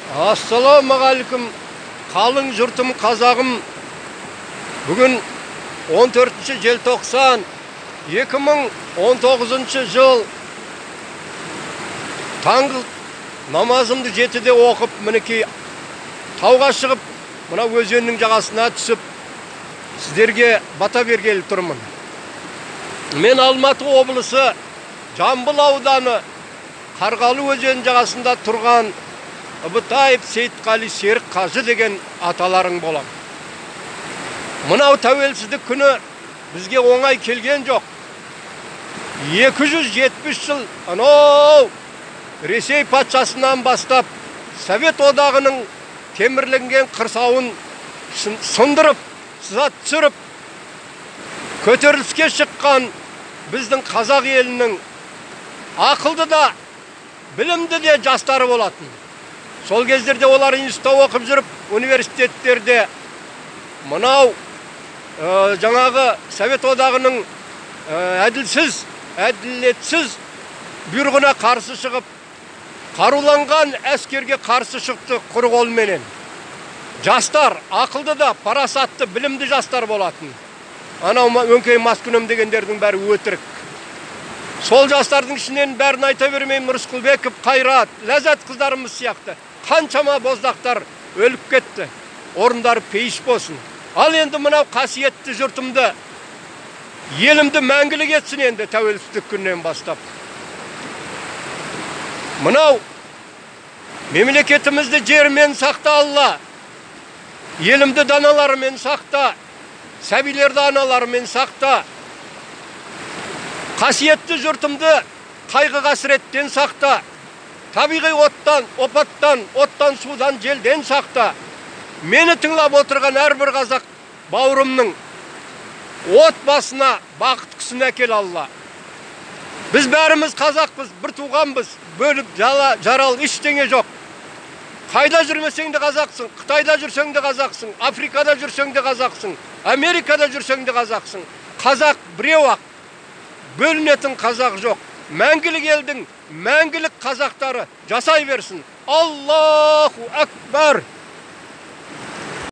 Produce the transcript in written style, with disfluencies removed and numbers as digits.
Ассалаумағалейкум, қалың жұртым, қазағым. Бүгін 14 желтоқсан 2019 жыл. Таңғы намазымды 7-де оқып, мінекей тауға шығып, мына өзеннің жағасына түсіп, сіздерге бата бергелі тұрмын. Мен Алматы облысы Жамбыл ауданы Қарғалы өзенінің жағасында тұрған Ыбытаев Сейітқали Серік қажы деген аталарың болам. Мынау тәуелсіздік күні бізге оңай келген жоқ. 270 жыл анау Ресей патшасынан бастап Совет одағының темірленген қырсауын сындырып, сызат түсіріп, көтеріліске шыққан біздің қазақ елінің ақылды да, білімді де жастары болатын. Сол кездерде олар институтта оқып жүріп, университеттерде мынау жаңағы Совет одағының әділсіз, әділетсіз бұйрығына қарсы шығып, қаруланған әскерге қарсы шықты құр қолменен. Жастар ақылды да, парасатты, білімді жастар болатын. Анау өңкей маскүнем дегендердің бәрі өтірік. Сол жастардың ішінен бәрін айта бермеймін, Рысқұлбеков, Қайрат, Ләззат қыздарымыз сияқты қаншама боздақтар өліп кетті. Орындары пейіш болсын. Ал енді мынау қасиетті жұртымды, елімді мәңгілік етсін енді тәуелсіздік күнінен бастап. Мынау мемлекетімізді жермен сақта, Алла. Елімді даналарымен сақта, сәбилерді аналарымен сақта. Қасиетті жұртымды қайғы қасіреттен сақта. Табиғи оттан, опаттан, оттан, судан, желден сақта. Мені тыңлап отырған әрбір қазақ бауырымның отбасына бақыт құсын әкел, Алла. Біз бәріміз қазақпыз, бір туғанбыз, бөліп жарал ештеңе жоқ. Қайда жүрмесең де қазақсың, Қытайда жүрсең де қазақсың, Африкада жүрсең де қазақсың, Америкада жүрсең де қазақсың. Қазақ біреу-ақ, бөлінетін қазақ жоқ. Мәңгілік елдің мәңгілік қазақтары жасай берсін. Аллаху акбар!